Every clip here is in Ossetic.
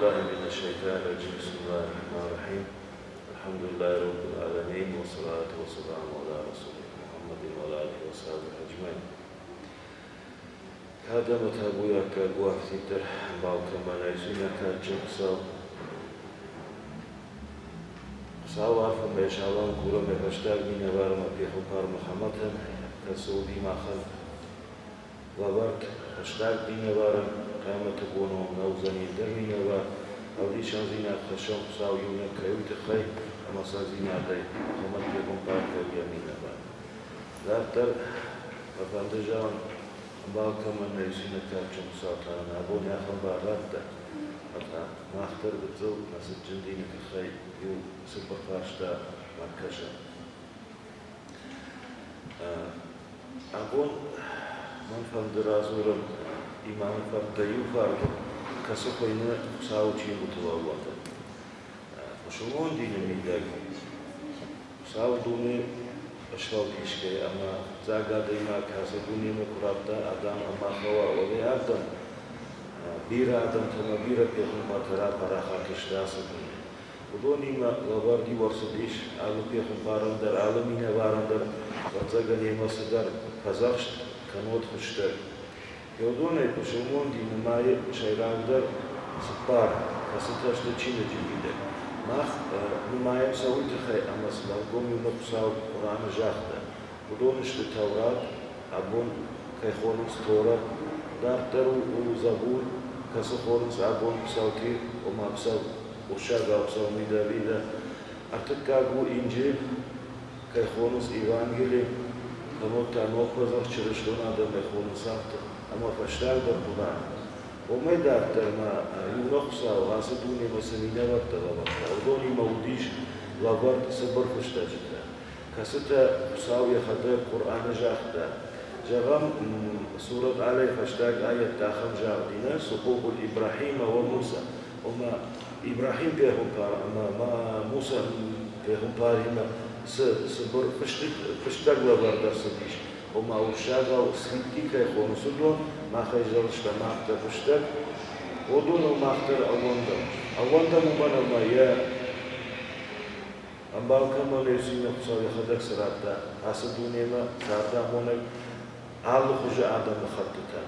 بالله من الشيطان الرجيم بسم الله الرحمن الرحيم الحمد لله رب العالمين والصلاة والسلام على رسوله محمد وعلى آله وصحبه أجمعين. Кад ӕмӕ табуйы аккаг у афтиддӕр ӕмбал кӕмӕн ӕй, суинаг кадджын Хуыцау. Хуыцауы арфӕ ӕмӕ йӕ салам курӕм йӕ фӕстаг минӕвармӕ пехуымпар Мӕхӕмӕтӕн, кӕцы уыди махӕн лӕвӕрд фӕстаг минӕварӕн, хъиамӕты боны онг нӕ уыдзӕни ӕндӕр минӕвар, ӕвдисӕндзинад хӕссӕм Хуыцау иунӕг кӕй уый тыххӕй ӕмӕ цӕндзинадӕй Мӕхӕмӕт пехуымпар кӕй у йӕ минӕвар. Дарддӕр мӕ фӕнды зӕгъын, ӕмбал кӕмӕн нӕй, уыцы кадджын Хуыцау та нын абон ахӕм бар радта, ӕмӕ мах дӕр гыццыл нӕ цытджын дины тыххӕй иу цыбыр фарста ӕркӕсӕм. Абон мӕн фӕнды радзурын имамы фӕрдтӕй иу фардыл, кӕцы хуыйны Хуыцауы чингуытыл ӕууӕндын. Пысылмон дины мидӕг Хуыцау дуне сфӕлдисгӕйӕ ӕмӕ фыццаг адӕймаг кӕцы дунемӕ куы радта Адам ӕмӕ Хауа, уӕдӕй ардӕм бирӕ адӕмтӕ ӕмӕ бирӕ пехуымпартӕ рапарахат сты ацы дуне. Уыдонимӕ лӕвӕрд-иу ӕрцыдис алы пехуымпарӕн дӕр, алы минӕварӕн дӕр, ӕвӕццӕгӕн, йемӕ цыдӕр фӕдзӕхст кӕнод фыстӕг. Уыдонӕй пысылмон дин нымайы сӕйрагдӕр цыппар, кӕцытӕ сты чиныджы мидӕг. Мах нымайӕм сӕ уый тыххӕй, ӕмӕ сын ӕргом иумӕ Хуыцау Хъуыраны загъта. Уыдон сты Таурат, абон кӕй хонынц Тора, дарддӕр у Забур, кӕцы хонынц абон Псалтир, ома Псал, уырыссагау Псалми Давида. Ӕртыккаг у Инджил, кӕй хонынц Евангели, кӕннод та ногфӕдзӕхст чырыстон адӕмӕй хонынц афтӕ, ӕмӕ фӕстагдӕр Хъуыран. Уымӕй дарддӕр ма иунӕг Хуыцау ацы дунемӕ цы минӕвӕрттӕ лӕвӕрдта, уыдонимӕ уыдис лӕвӕрд цыбыр фыстӕджытӕ, кӕцытӕ Хуыцау йӕхӕдӕг Хъуыраны загъта. Зӕгъӕм, сурӕт Алӕй фӕстаг аятты ахӕм загъд и нӕ, Сухуфул Ибрахима ва Муса, ома Ибрахим пехуымпар ӕмӕ Муса пехуымпаримӕ цы цыбыр фыстӕг лӕвӕрд ӕрцыдис, ома уырыссагау свитки кӕй хонынц, уыдон махӕй зӕгъдзыстӕм афтӕ фыстӕг, уыдоныл мах дӕр ӕууӕндӕм. Ӕууӕндӕм уымӕн, ӕмӕ йӕ ӕмбал кӕмӕн ис, иннӕ Хуыцау йӕхӕдӕг цы радта ацы дунемӕ, цардамонӕг алы хуызы адӕмыхӕттытӕ.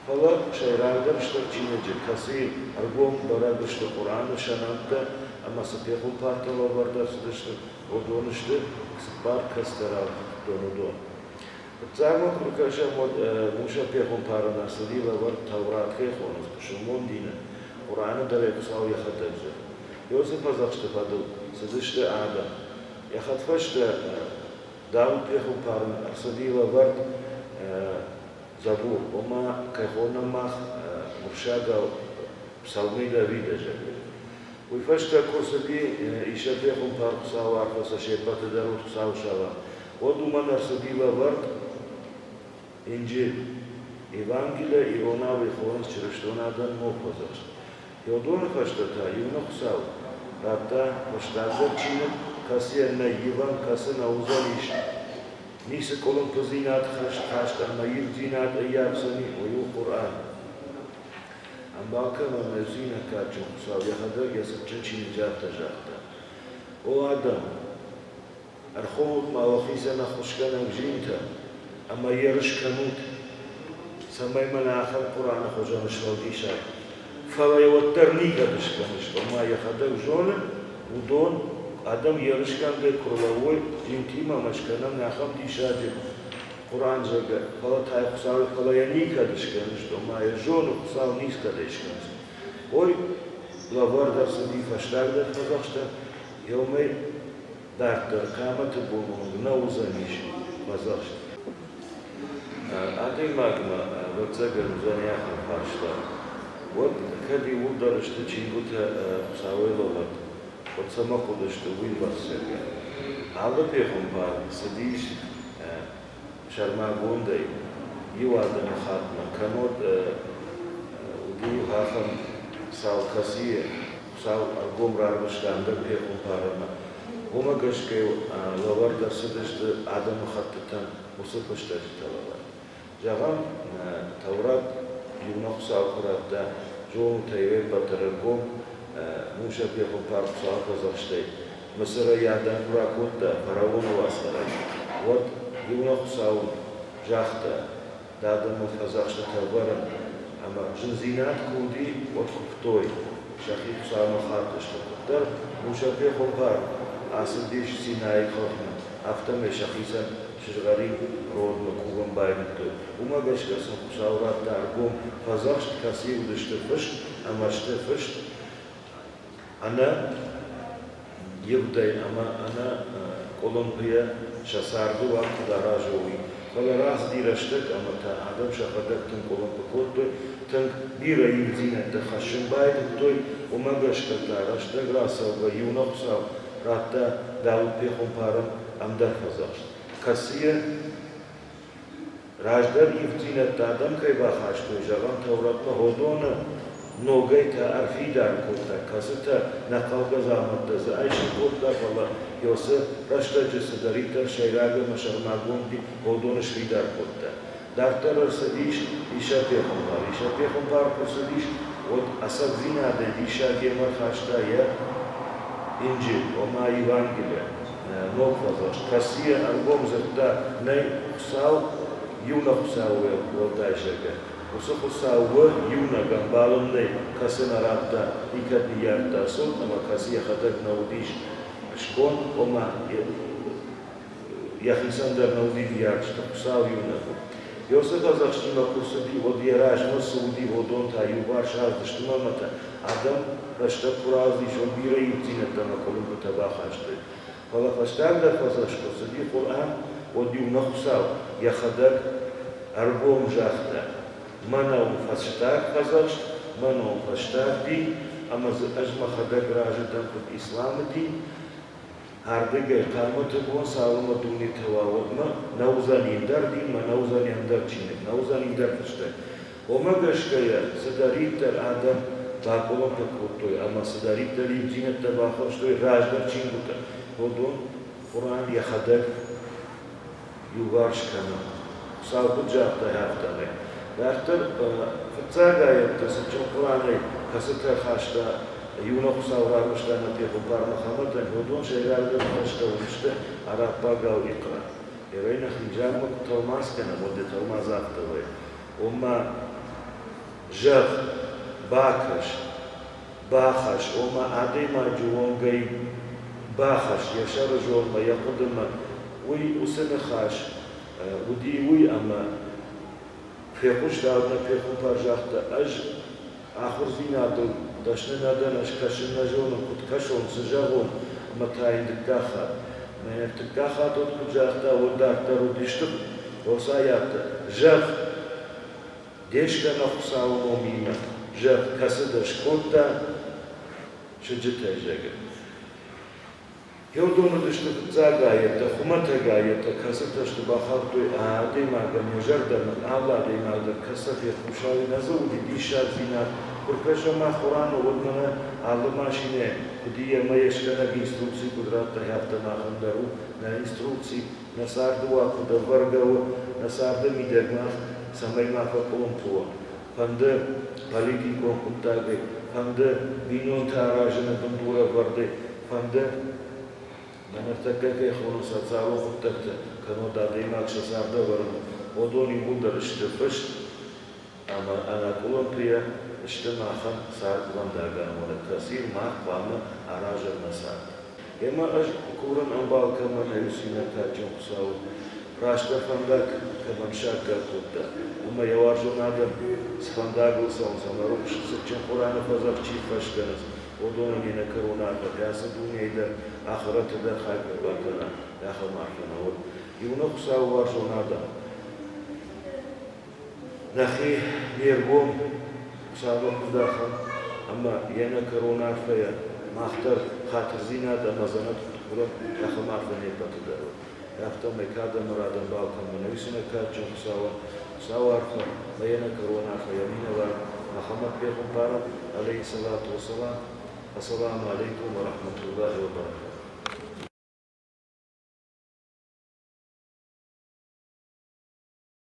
Фӕлӕ сӕйрагдӕр стыр чиныджы, кӕцыйы ӕргом бӕрӕг сты Хъуыраны сӕ нӕмттӕ ӕмӕ цы пехуымпартӕ лӕвӕрд ӕрцыдысты, уыдон сты цыппар кӕстӕрӕвдон уыдон. Фыццагмӕ куы ркӕсӕм, уӕд Муса пехуымпарӕн ӕрцыди лӕвӕрд Таурат кӕй хонынц пысылмон дины, Хъуыраны дӕр ӕй Хуыцау йӕхӕдӕг зӕгъы. Иосы фӕдзӕхсты фӕдыл цыдысты адӕм. Йӕ хӕдфӕстӕ Дауыт пехуымпарӕн ӕрцыди лӕвӕрд Забур, ома кӕй хонӕм мах уырыссагау Псалмы Давида, зӕгъгӕ. Уый фӕстӕ куы рцыди Исӕ пехуымпар Хуыцауы арфӕ сӕ се ппӕты дӕр уыд Хуыцауы салам, уӕд уымӕн ӕрцыди лӕвӕрд Инджил. Евангелие иронау хонынц чырыстон адӕм ног фӕдзӕхст. Теодоры фӕстӕ та иунӕг Хуыцау радта фӕстагдӕр чиныг, кӕцыйӕн нӕй ивӕн, кӕцы нӕ уыдзӕнис Ницы къуылымпыдзинад хаст ӕмӕ ивддзинад ӕййафдзӕни, уый у Хъуыран. Ӕмбал кӕмӕн нӕ зинӕ кадджын Хуыцау йӕхӕдӕг йӕ цытджын чиныджы афтӕ загъта: О адӕм, ӕрхонут ма уӕхицӕн ӕххуысгӕнӕг зинтӕ ӕмӕ ерыс кӕнут, цӕмӕй мӕнӕ ахӕм Хъуыраны хуызӕн сфӕлдисат. Фӕлӕ йӕ уӕддӕр никӕд скӕныс, ома йӕхӕдӕг зоны, уыдон адӕм ерысгӕнгӕ куы рлӕууой, динтимӕ ӕмӕ скӕнӕм ахӕм диссаджы Хъуыран, зӕгъгӕ, фӕлӕ та йӕ Хуыцауы фӕлӕ йӕ никӕд скӕныс, ома йӕ зоны, Хуыцау никӕдӕй скӕндзӕн. Ой, лӕвӕрд ӕрцыди фӕстагдӕр фӕдзӕхстӕ, еумӕй дарддӕр Хъиамӕты бон онг нӕ уыдзӕнис фӕдзӕхст. Адӕймагмӕ, ӕвӕццӕгӕн, уыдзӕни ахӕм фарста, уӕд кӕд иууылдӕр сты чингуытӕ Хуыцауӕй лӕвӕрд, уӕд цӕмӕ хъуыдысты уыйбӕрц, зӕгъгӕ. Алы пехуымпар цыдис сӕрмагондӕй иу адӕмыхаттмӕ, кӕннод уыди ахӕм цау, кӕцыйы Хуыцау ӕргом рарвыста ӕндӕр пехуымпарӕмӕ. Уымӕ гӕсгӕ-иу лӕвӕрд ӕрцыдысты адӕмыхӕттытӕн уыцы фыстӕджытӕ лӕвӕрд. Зӕгъӕм, Таурат иунӕг Хуыцау куы радта, зонут ӕй уе ппӕт дӕр ӕргом, Муса-пехуымпар Хуыцауы фӕдзӕхстӕй Мысырӕй адӕм куы ракодта фараоны уацарӕй, уӕд иунӕг Хуыцау загъта, дӕ адӕмыл фӕдзӕхстытӕ ӕвӕрын, ӕмӕ зындзинад куы уыди, уӕд куывтой, сӕхи Хуыцаумӕ хаттысты. Куыддӕр Муса-пехуымпар ацыдис Синайы хохмӕ, афтӕмӕй сӕхицӕн сызгъӕрин родмӕ кувын байдыдтой. Уымӕ гӕсгӕ сын Хуыцау радта ӕргом фӕдзӕхст, кӕцыйы уыдысты фыст ӕмӕ сты фыст ӕнӕ ивдӕй ӕмӕ ӕнӕ къуылымпыйӕ сӕ царды уаг куыд аразой, уый. Фӕлӕ рацыди рӕстӕг ӕмӕ та адӕм сӕхӕдӕг тынг къуылымпы кодтой, тынг бирӕ ивддзинӕдтӕ хӕссын байдыдтой, уымӕ гӕсгӕ та рӕстӕг рацӕугӕ иунӕг Хуыцау радта Дауыт-пехуымпарӕн ӕндӕр фӕдзӕхст, кӕцыйы раздӕр ивддзинӕдтӕ адӕм кӕй бахастой, зӕгъӕм, Тауратмӕ уыдоны ногӕй та ӕрфидар кодта, кӕцытӕ нӕ хъӕугӕ дзаумӕттӕ дзы айсын кодта, фӕлӕ уыцы рӕстӕджы цыдӕриддӕр сӕйраг ӕмӕ сӕрмагонд уыдоны сфидар кодта. Дарддӕр ӕрцыдис Исӕ-пехуымпар. Исӕ-пехуымпар куы рцыдис, уӕд ӕцӕгдзинадӕй диссаг йемӕ ӕрхаста йӕ Инджил, ома Евангелие, Ног фӕдзӕхст, кӕцыйы ӕргом дзырдта, нӕй Хуыцау, иунӕг Хуыцау уӕлдай, зӕгъгӕ. Уыцы Хуыцау у иунӕг, ӕмбал ын нӕй, кӕцы нӕ радта, никӕд ныййардта цот ӕмӕ кӕцы йӕхӕдӕг нӕ уыдис сконд, ома йӕхицӕн дӕр нӕ уыди ныййарджытӕ, Хуыцау иунӕг у. Иосиф ӕдзӕхстимӕ куы рцыди, уӕд йӕ размӕ цы уыди, уыдон та иуварс аздысты ӕмӕ та адӕм рӕстӕг куы рацыдис, уӕд бирӕ ивддзинӕдтӕ ӕмӕ къуылымпытӕ бахастой. Фӕлӕ фӕстагдӕр фӕдзӕхст куы рцыди Хъуыран, уӕд иу нӕ Хуыцау йӕхӕдӕг ӕргом загъта, мӕнӕ у фӕстаг фӕдзӕхст, мӕнӕ у фӕстаг дин, ӕмӕ дзы ӕз мӕхӕдӕг разы дӕн куыд исламы дин, Ардыгӕй хъаматы бон цалынмӕ дунетӕ уа, уӕдмӕ нӕ уыдзӕни ӕндӕр дин мӕ нӕ уыдзӕни ӕндӕр чиныг, нӕ уыдзӕни ӕндӕр фыстӕг. Уымӕ гӕсгӕйӕ цыдӕриддӕр адӕм бакъуылымпы кодтой ӕмӕ цыдӕриддӕр ивддзинӕдтӕ бахуырстой раздӕр чингуытӕ, уыдон Хъуыран йӕхӕдӕг иуварс кӕны. Хуыцау куыд загъта, афтӕмӕй. Дарддӕр фыццаг аӕтты цытджын Хъуыранӕй кӕцытӕ хаста иунӕг Хуыцау рарвыста нӕ пехуымпар Мӕхӕмӕтӕн, уыдон сӕйрагдӕр ныхӕстӕ уыдысты араббагау икъра. Ерӕй нӕхи взагмӕ куы тӕлмац кӕнӕм, уӕд йӕ тӕлмац афтӕ вӕййы. Ома, зӕгъ, бакӕс, бахӕс, ома адӕймаджы онгӕй бахӕс йӕ сӕрызондмӕ, йӕ хъуыдымӕ. Уый уыцы ныхас уыди уый, ӕмӕ фехъуыста нӕ пехуымпар загъта, ӕз ахуырдзинадыл дӕсны нӕ дӕн, ӕз кӕсын нӕ зонын, куыд кӕсон, цы зӕгъон, ӕмӕ та йын дыккаг хатт. Мӕ ӕртыккаг хатт уӕд куыд загъта, уӕд дарддӕр уыдысты Осайӕгтӕ, зӕгъ, де скӕнӕг Хуыцауы номимӕ, зӕгъ, кӕцы дӕ скодта, сыджытӕй зӕгъы. Уыдон уыдысты фыццаг аӕттӕ, хуымӕтӕг аӕттӕ, кӕцытӕ сты бахаудтой адӕймагӕн йӕ зӕрдӕмӕ, алы адӕймаг дӕр кӕцы фехъуса, уый нӕ дзы уыди диссагдзинад. Куы ркӕсӕм Хъуыраны, уӕд мӕнӕ алы машинӕ куыд и ӕмӕ йе скӕнӕг инструкци куыд радта, афтӕ махӕн дӕр у нӕ инструкци, нӕ царды уаг куыд ӕвӕргӕ у, нӕ царды мидӕг мах цӕмӕй ма фӕкъуылымпы уӕм. Фӕнды политикон хъуыддагӕй, фӕнды бинонтӕ аразыны бындурӕвӕрдӕй, фӕнды нӕ ныртӕккӕ кӕй хонынц социалон хъуыддӕгты, кӕннод адӕймаг сӕ цардӕвӕрыны, уыдон иууылдӕр сты фыст ӕмӕ ӕнӕкъуылымпыйӕ сты махӕн цардвӕндагамонӕг, кӕцыйыл мах хъуамӕ аразӕм нӕ цард. Ӕмӕ ӕз курын ӕмбал кӕмӕн ӕй уыцы кадджын Хуыцауы, рӕстӕг фӕндаг кӕмӕн саккаг кодта, ӕмӕ йӕ уарзон адӕм цы фӕндагыл цӕуынц ӕмӕ рухс цытджын Хъуыраны фӕдзӕхст чи ӕххӕст кӕнынц, уыдонӕн йе нӕкӕрон арфӕтӕ ацы дунейы дӕр, ахырӕты дӕр хай куыд бакӕна, ахӕм арфӕ нӕ уӕд. Иунӕг Хуыцауы уарзон адӕм, нӕхи не ргом Хуыцаумӕ куы здахӕм ӕмӕ йе нӕкӕрон арфӕйӕ мах дӕр хатырдзинад ӕмӕ дзӕнӕт куыд курӕм, ахӕм арфӕ не ппӕты дӕр уӕд. Афтӕмӕй кад ӕмӕ радӕн балкӕнмӕ нӕ уыцы нӕ кадджын Хуыцауӕн Хуыцауы арфӕ ӕмӕ йе нӕкӕрон арфӕ йӕ минӕвар Мӕхӕмӕт пехуымпарӕн, алейхиссалату вассалам. Ассаламу алейкум ва рахматуллахи ва баракатух.